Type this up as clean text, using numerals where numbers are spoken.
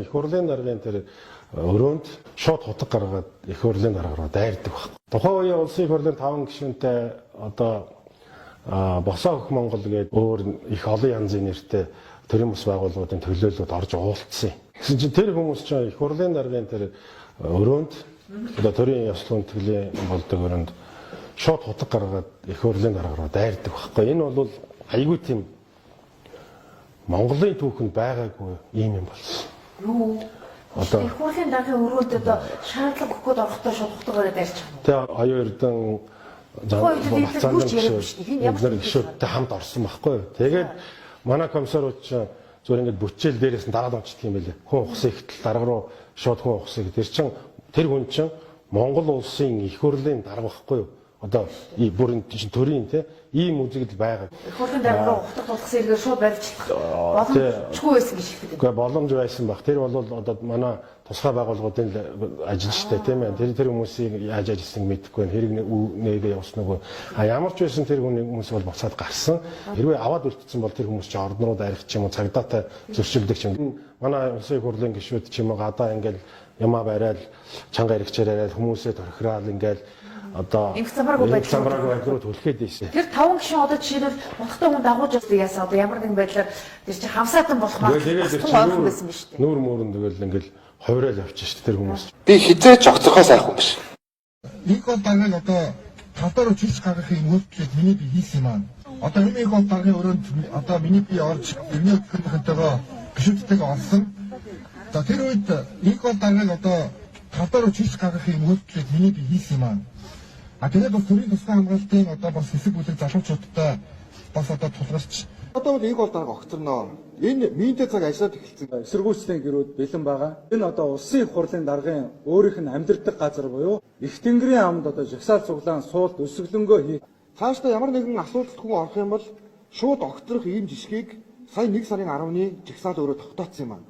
Их хурлын даргын тэр өрөөнд шууд хутаг гаргаад их хурлын дарга руу дайрдаг баг. Тухайн үеийн улсын их хурлын 5 гишүүнтэй одоо босоо хөх Монгол гээд өөр их олон янзын нэртэй төрийн бас байгууллагуудын төлөөлөлд орж уулзсан. Гэсэн чинь тэр хүмүүс чинь их хурлын даргын тэр өрөөнд одоо төрийн ёслол хүндэтгэлийн болдог өрөөнд шууд хутаг гаргаад их хурлын дарга руу дайрдаг байхгүй. Энэ бол айгүй тийм Монголын түүхэнд байгаагүй ийм юм болсон. Юу? Одоо Их хурлын даргын өрөөнд одоо шаардлага өгөх гээд орохдоо шууд хутаг гараад дайрчих юм. Тэгээ оюун эрдэн Тухайн үед бид нар юу ч яриаггүй шүү дээ. Хэн ямар нар гişүүдтэй хамт орсон байхгүй юу. Тэгээд манай комиссарууд чинь зүгээр ингээд бүчээл дээрээс нь дараад онцдаг юм байлээ. Хүн ухсан ихтэл дарга руу шууд хүн ухсан. Тэр чин тэр хүн чин Монгол улсын их хурлын дарга байхгүй юу. Одоо бүр энэ чинь төрийн те ийм үзэгдэл байгаа. Их хурлын дарга руу хутаг тулгсан хэрэгээр шууд барьчихлах боломжгүй байсан гэж хэлдэг. Гэхдээ боломж байсан баг. Тэр бол одоо манай тусгай байгууллагуудын л ажил шүү дээ, тийм ээ. Тэр хүмүүсийг яаж ажилласан мэдэхгүй байна. Хэрэг нээгээ явуулсан уу. А ямар ч байсан тэр хүний хүмүүс бол буцаад гарсан. Хэрвээ аваад үлдсэн бол тэр хүмүүс чинь ордон руу дайрах ч юм уу цагдаатай зөрчилдөг ч юм. Манай улсын их хурлын гишүүд ч юм уу гадаа ингээл ямаа барайл чанга эргэчээр яриад хүмүүсээ торхираал ингээл одоо Эмх замбараагүй байдал руу замбараагүй байдал руу түлхээд байсан. Тэр таван гишүүн одоо жишээлбэл мунхтай хүн дагуулж явдаг яасан одоо ямар нэгэн байдлаар тэр чинь хамсаатан болох Тэгээд магадлал тэр бас ойрхон байсан биз дээ. нүүр мөрөн тэгэл ингээл хувираал явчих шүү дээ тэр хүмүүс. Би хизээч огцорхоо сайхан биш. Нэг гол даргаыг одоо талдаа руу чирч гаргахын үйлдэлийг миний бие хийсэн юм аа. Одоо энэ нэг гол даргын өрөөнд одоо миний бие орж эмнээ өтгөнхөнтэйгөө гişүүдтэйгээ олсон. За тэр үед нэг гол даргаыг одоо талдаа руу чирч гаргахын үйлдэлийг миний бие хийсэн юм аа. А тэгээд бас төрийн тусгай хамгаалтын одоо бас хэсэг бүлэг залуучуудтай бас одоо тулгарч Одоо бол нэг гол дарга огцорноо. Энэ минтэ цаг ажиллаад эхэлсэн. Эсэргүүцлийн гэрүүд бэлэн байгаа. Энэ одоо улсын их хурлын даргын өөрийнх нь амьдардаг газар буюу их тэнгэрийн амд одоо жагсаал цуглаан суулт өсөглөнгөө хийх Цаашдаа ямар нэгэн асуудалд хүн орох юм бол шууд огцрох ийм жишгийг сая 1 сарын 10-ны жагсаал өөрөө тогтооцсон юм аа.